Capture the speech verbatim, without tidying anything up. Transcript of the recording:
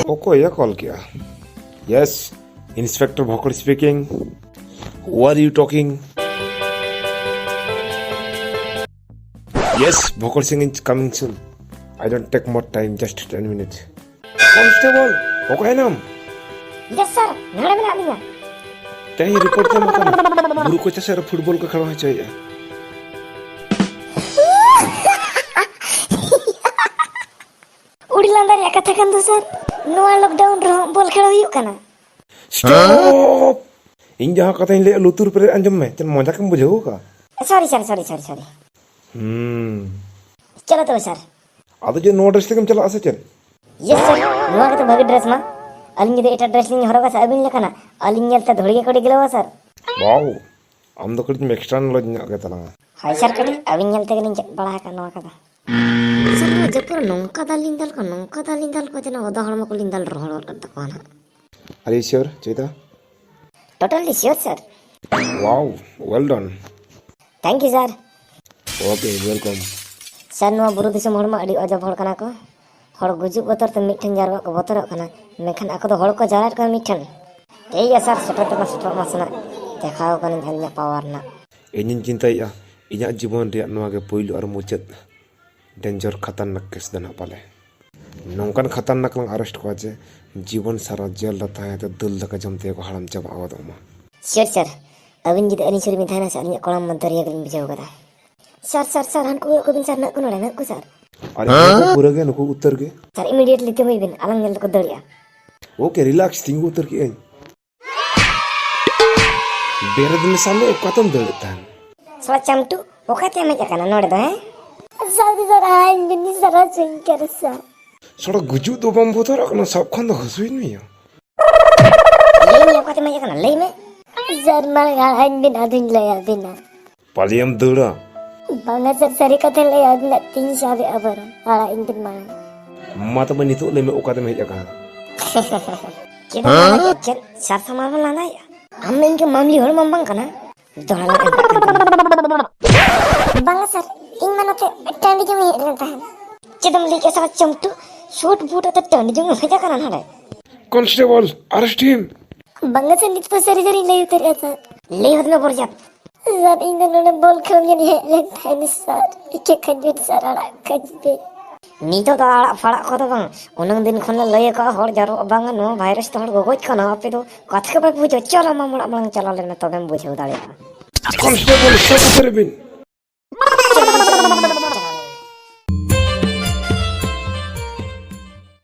ᱚᱠᱚᱭᱮ ᱠᱚᱞ ᱠᱮᱜᱼᱟ? Yes, Inspector ᱵᱷᱚᱠᱚᱲ speaking. Who are you talking? Yes, ᱵᱷᱚᱠᱚᱲ Singh is coming soon. I don't take more time, just ten minutes. Constable, ᱚᱠᱟᱭᱮᱱᱟᱢ? Yes sir, ᱱᱚᱰᱮ ᱢᱮᱱᱟᱜ ᱞᱤᱧᱟ. ᱛᱮᱦᱮᱧ report ᱧᱟᱢ ᱟᱠᱟᱱᱟ, ᱵᱩᱨᱩ ᱠᱚᱪᱟ ᱥᱮᱫ ᱨᱮ ᱯᱷᱩᱴᱵᱚᱞ ᱠᱚ ᱠᱷᱮᱞ ᱦᱚᱪᱚᱭᱮᱫᱼᱟ. ᱩᱲᱤ ᱞᱟᱸᱫᱟ ᱨᱮᱭᱟᱜ ᱠᱟᱛᱷᱟ ᱠᱟᱱ ᱫᱚ ᱥᱟᱨ, ᱱᱚᱣᱟ ᱞᱚᱠᱰᱟᱣᱩᱱ ᱨᱮᱦᱚᱸ ᱵᱚᱞ ᱠᱷᱮᱞ ᱦᱩᱭᱩᱜ ᱠᱟᱱᱟ. Stop! ᱤᱧ ᱡᱟᱦᱟᱸ ᱠᱟᱛᱷᱟᱧ ᱞᱟᱹᱭᱟ ᱞᱩᱛᱩᱨ ᱯᱮᱨᱮᱡ ᱟᱸᱡᱚᱢ ᱢᱮ, ᱪᱮᱫ ᱢᱚᱡᱟᱠ ᱮᱢ ᱵᱩᱡᱷᱟᱹᱣ ᱟᱠᱟᱫᱟ? Sorry sir, sorry, sorry, sorry. ᱦᱩᱸ. ᱪᱚᱞᱚ ᱛᱚᱵᱮ ᱥᱟᱨ. ᱟᱫᱚ ᱪᱮᱫ ᱱᱚᱣᱟ ᱰᱨᱮᱥ ᱛᱮᱜᱮᱢ ᱪᱟᱞᱟᱜᱼᱟ ᱥᱮ ᱪᱮᱫ? Yes sir, ᱱᱚᱣᱟ ᱜᱮᱛᱚ ᱵᱷᱟᱜᱤ ᱰᱨᱮᱥ ᱢᱟ. ᱟᱹᱞᱤᱧ ᱡᱩᱫᱤ ᱮᱴᱟᱜ ᱰᱨᱮᱥ ᱞᱤᱧ ᱦᱚᱨᱚᱜᱟ ᱥᱮ ᱟᱹᱵᱤᱱ ᱞᱮᱠᱟᱱᱟᱜ, ᱟᱹᱞᱤᱧ ᱧᱮᱞᱛᱮ ᱫᱷᱩᱲᱤ ᱜᱮᱠᱚ ᱰᱤᱜᱞᱟᱹᱣᱟ ᱥᱟᱨ. Wow, ᱟᱢ ᱫᱚ ᱠᱟᱹᱴᱤᱡ ᱮᱢ extra knowledge ᱧᱚᱜ ᱜᱮ ᱛᱟᱞᱟᱝᱟ. ᱦᱳᱭ ᱥᱟᱨ, ᱠᱟᱹᱴᱤᱡ ᱟᱹᱵᱤᱱ ᱧᱮᱞ ᱛᱮᱜᱮ ᱞᱤᱧ ᱪᱮᱫ ᱵᱟᱲᱟ ᱟᱠᱟᱫ ᱱᱚᱣᱟ ᱠᱚᱫᱚ. ᱥᱟᱨ, ᱱᱚᱣᱟ ᱡᱟᱹᱯᱩᱫ ᱨᱮ ᱱᱚᱝᱠᱟ ᱫᱟᱜ ᱞᱤᱧ ᱫᱟᱞ ᱠᱚᱣᱟ, ᱱᱚᱝᱠᱟ ᱫᱟᱜ ᱞᱤᱧ ᱫᱟᱞ ᱠᱚᱣᱟ, ᱡᱮᱱᱚ ᱚᱫᱟ ᱦᱚᱲᱢᱚ ᱠᱚᱞᱤᱧ ᱫᱟᱞ ᱨᱚᱦᱚᱲ ᱜᱚᱫ ᱠᱟᱜ ᱛᱟᱠᱚᱣᱟ ᱱᱟᱦᱟᱜ. Are you sure, ᱪᱮᱫᱟ? Totally sure sir. Wow, well done. Thank you sir. Okay, welcome. ᱥᱟᱨ, ᱱᱚᱣᱟ ᱵᱩᱨᱩ ᱫᱤᱥᱚᱢ ᱦᱚᱲ ᱢᱟ ᱟᱹᱰᱤ ᱟᱡᱚᱵ ᱦᱚᱲ ᱠᱟᱱᱟ ᱠᱚ. ᱦᱚᱲ ᱜᱩᱡᱩᱜ ᱵᱚᱛᱚᱨ ᱛᱮ ᱢᱤᱫ ᱴᱷᱮᱱ ᱡᱟᱨᱣᱟᱜ ᱠᱚ ᱵᱚᱛᱚᱨᱚᱜ ᱠᱟᱱᱟ, ᱢᱮᱱᱠᱷᱟᱱ ᱟᱠᱚ ᱫᱚ ᱦᱚᱲ ᱠᱚ ᱡᱟᱣᱨᱟᱭᱮᱫ ᱠᱚᱣᱟ ᱢᱤᱫ ᱴᱷᱮᱱ. ᱴᱷᱤᱠ ᱜᱮᱭᱟ ᱥᱟᱨ, ᱥᱮᱴᱮᱨ ᱛᱮᱢᱟ ᱥᱮᱴᱮᱨᱚᱜ ᱢᱟ ᱥᱮᱱᱟᱜ, ᱫᱮᱠᱷᱟᱣ ᱠᱟᱹᱱᱟᱹᱧ ᱟᱹᱞᱤᱧᱟᱜ power ᱨᱮᱱᱟᱜ. ᱤᱧᱤᱧ ᱪᱤᱱᱛᱟᱹᱭᱮᱫᱼᱟ, ᱤᱧᱟᱹᱜ ᱡᱤᱵᱚᱱ ᱨᱮᱭᱟᱜ ᱱᱚᱣᱟ ᱜᱮ ᱯᱳᱭᱞᱳ ᱟᱨ ᱢᱩᱪᱟᱹᱫ danger ᱠᱷᱟᱛᱟᱨᱱᱟᱠ case ᱫᱚ ᱱᱟᱜ ᱯᱟᱞᱮ. ᱱᱚᱝᱠᱟᱱ ᱠᱷᱟᱛᱟᱨᱱᱟᱠ ᱞᱟᱝ arrest ᱠᱚᱣᱟ ᱡᱮ ᱡᱤᱵᱚᱱ ᱥᱟᱨᱟ ᱡᱮᱞ ᱨᱮ ᱛᱟᱦᱮᱸ ᱠᱟᱛᱮ ᱫᱟᱹᱞ ᱫᱟᱠᱟ ᱡᱚᱢ ᱛᱮᱜᱮ ᱠᱚ ᱦᱟᱲᱟᱢ ᱪᱟᱵᱟ ᱜᱚᱫᱚᱜ ᱢᱟ. ᱥᱤᱭᱳᱨ ᱥᱟᱨ, ᱟᱹᱵᱤᱱ ᱡᱩᱫᱤ ᱟᱹᱞᱤᱧ ᱥᱩᱨ ᱨᱮᱵᱤᱱ ᱛᱟᱦᱮᱱᱟ ᱥᱮ, ᱟᱹᱞᱤᱧᱟᱜ ᱠᱚᱲᱟᱢ ᱢᱟ ᱫᱚᱨᱭᱟ ᱜᱮᱞᱤᱧ ᱵᱩᱡᱷᱟᱹᱣ ᱜᱚᱫᱟ. ᱥᱟᱨ, ᱥᱟᱨ, ᱥᱟᱨ, ᱦᱟᱱᱠᱩ ᱜᱚᱡ ᱠᱚᱵᱤᱱ ᱥᱟᱨ, ᱱᱟᱹᱜ ᱠᱚ ᱱᱚᱰᱮ, ᱱᱟᱹᱜ ᱠᱚ ᱥᱟᱨ. ᱟᱨ ᱱᱩᱠᱩ ᱯᱩᱨᱟᱹ ᱜᱮ, ᱱᱩᱠᱩ ᱩᱛᱟᱹᱨ ᱜᱮ. ᱥᱟᱨ, immediately ᱛᱤᱸᱜᱩᱭ ᱵᱤᱱ, ᱟᱞᱟᱝ ᱧᱮᱞ ᱛᱮᱠᱚ ᱫᱟᱹᱲᱮᱜᱼᱟ. Okay, relax, ᱛᱤᱸᱜᱩ ᱩᱛᱟᱹᱨ ᱠᱮᱜᱼᱟᱹᱧ. ᱵᱮᱨᱮᱫ ᱢᱮ ᱥᱟᱞᱟ, ᱚᱠᱟᱛᱮᱢ ᱫᱟᱹᱲᱮᱫ ᱛᱟᱦᱮᱱ? ᱥᱟᱞᱟ ᱪᱟᱢᱴᱩ, ᱚᱠᱟᱛᱮᱢ ᱦᱮᱡ ᱟᱠᱟᱱᱟ ᱱᱚᱰᱮ ᱫᱚ, ᱦᱮᱸ? ᱥᱟᱨ, ᱥᱟᱨ, ᱟᱭ ᱵᱤᱱᱤ ᱥᱟᱨᱟ ᱪᱩᱧᱠᱟᱨ ᱥᱟᱨ. ᱥᱟᱞᱟ ᱜᱩᱡᱩᱜ ᱫᱚ ᱵᱟᱢ ᱵᱚᱛᱚᱨᱚᱜ ᱠᱟᱱᱟ, ᱥᱟᱵ ᱠᱷᱚᱱ ᱫᱚ ᱦᱟᱹᱥᱩᱭᱮᱫ ᱢᱮᱭᱟ. ᱞᱟᱹᱭ ᱢᱮ, ᱚᱠᱟᱛᱮᱢ ᱦᱮᱡ ᱟᱠᱟᱱᱟ, ᱞᱟᱹᱭ ᱢᱮ. ᱥᱟᱨ, ᱢᱟ ᱟᱲᱟᱜ ᱵᱤᱱ, ᱟᱫᱚᱧ ᱞᱟᱹᱭ ᱟᱵᱤᱱᱟ. ᱯᱟᱞᱮᱭᱟᱢ ᱫᱟᱹᱲᱟ? ᱵᱟᱝᱟ ᱥᱟᱨ, ᱥᱟᱹᱨᱤ ᱠᱟᱛᱷᱟ ᱞᱟᱹᱭ ᱟᱵᱤᱱᱟ, ᱛᱤᱧ ᱥᱟᱵᱮ ᱟᱵᱟᱨ ᱟᱲᱟᱜ ᱤᱧ ᱵᱤᱱ ᱢᱟᱲᱟᱝ. ᱢᱟ ᱛᱚᱵᱮ ᱱᱤᱛᱚᱜ ᱞᱟᱹᱭ ᱢᱮ, ᱚᱠᱟᱛᱮᱢ ᱦᱮᱡ ᱟᱠᱟᱱᱟ? ᱪᱮᱫ ᱮᱢ ᱞᱟᱸᱫᱟᱭᱮᱫᱼᱟ? ᱪᱮᱫ ᱥᱟᱨ ᱥᱟᱢᱟᱱ ᱵᱚᱱ ᱞᱟᱸᱫᱟᱭᱮᱫᱼᱟ? ᱟᱢ ᱫᱚ ᱤᱧ ᱠᱚ ᱢᱟᱢᱞᱤ ᱦᱚᱲ ᱢᱟᱢ ᱵᱟᱝ ᱠᱟᱱᱟ? ᱫᱚᱦᱲᱟ ᱞᱟᱝ ᱮᱢ ᱠᱟᱜ ᱠᱟᱱ ᱛᱟᱢᱟ. ᱵᱟᱝᱟ ᱥᱟᱨ, ᱤᱧ ᱢᱟ ᱱᱚᱛᱮ ᱴᱟᱺᱰᱤ ᱡᱚᱝ ᱤᱧ ᱦᱮᱡ ᱞᱮᱱ ᱛᱟᱦᱮᱸᱫ. ᱪᱮᱫ ᱮᱢ ᱞᱟᱹᱭ ᱠᱮᱫᱼᱟ ᱥᱟᱞᱟ ᱪᱟᱢᱴᱩ? ᱥᱩᱴ ᱵᱩᱴ ᱟᱛᱮ ᱴᱟᱺᱰᱤ ᱡᱚᱝ ᱮ ᱵᱷᱮᱡᱟ ᱠᱟᱱᱟ ᱱᱟᱰᱮ᱾ Constable, arrest him. ᱵᱟᱝᱟ ᱥᱮ, ᱱᱤᱛ ᱯᱚᱭᱥᱟ ᱨᱮ ᱞᱟᱹᱭ ᱩᱛᱟᱹᱨᱮᱜᱼᱟ ᱥᱮ᱾ ᱞᱟᱹᱭ ᱦᱚᱫ ᱢᱮ ᱵᱚᱨᱡᱟᱛ᱾ ᱥᱟᱨ, ᱤᱧ ᱫᱚ ᱱᱚᱰᱮ ᱵᱚᱞ ᱠᱷᱮᱞ ᱜᱮ ᱦᱮᱡ ᱞᱮᱱ ᱛᱟᱦᱮᱱ ᱥᱟᱨ᱾ ᱤᱠᱟᱹ ᱠᱟᱹᱧ ᱵᱤᱱ ᱥᱟᱨ, ᱟᱲᱟᱜ ᱠᱟᱹᱧ ᱵᱤᱱ᱾ ᱱᱤᱛᱚᱜ ᱫᱚ ᱟᱲᱟᱜ ᱯᱷᱟᱲᱟᱜ ᱠᱚᱫᱚ ᱵᱟᱝ, ᱩᱱᱟᱹᱝ ᱫᱤᱱ ᱠᱷᱚᱱ ᱞᱮ ᱞᱟᱹᱭ ᱟᱠᱟᱫᱼᱟ ᱦᱚᱲ ᱡᱟᱣᱨᱟᱜ ᱵᱟᱝᱟ, ᱱᱚᱣᱟ ᱵᱷᱟᱭᱨᱟᱥ ᱛᱮ ᱦᱚᱲ ᱜᱚᱜᱚᱡ ᱠᱟᱱᱟ᱾ ᱟᱯᱮ ᱫᱚ ᱠᱟᱛᱷᱟ ᱜᱮ ᱵᱟᱯᱮ ᱵᱩᱡᱷᱟᱹᱣᱟ᱾ ᱪᱚᱞᱚ ᱢᱟᱢ ᱚᱲᱟᱜ ᱢᱟᱲᱟᱝ ᱪᱟᱞᱟᱣ ᱞᱮᱱ ᱢᱮ, ᱛᱚᱵᱮᱢ ᱵᱩᱡᱷᱟᱹᱣ ᱫᱟᱲᱮᱭᱟᱜᱼᱟ᱾ Constable, ᱥᱟᱵ ᱩᱛᱟᱹᱨ ᱵᱤᱱ᱾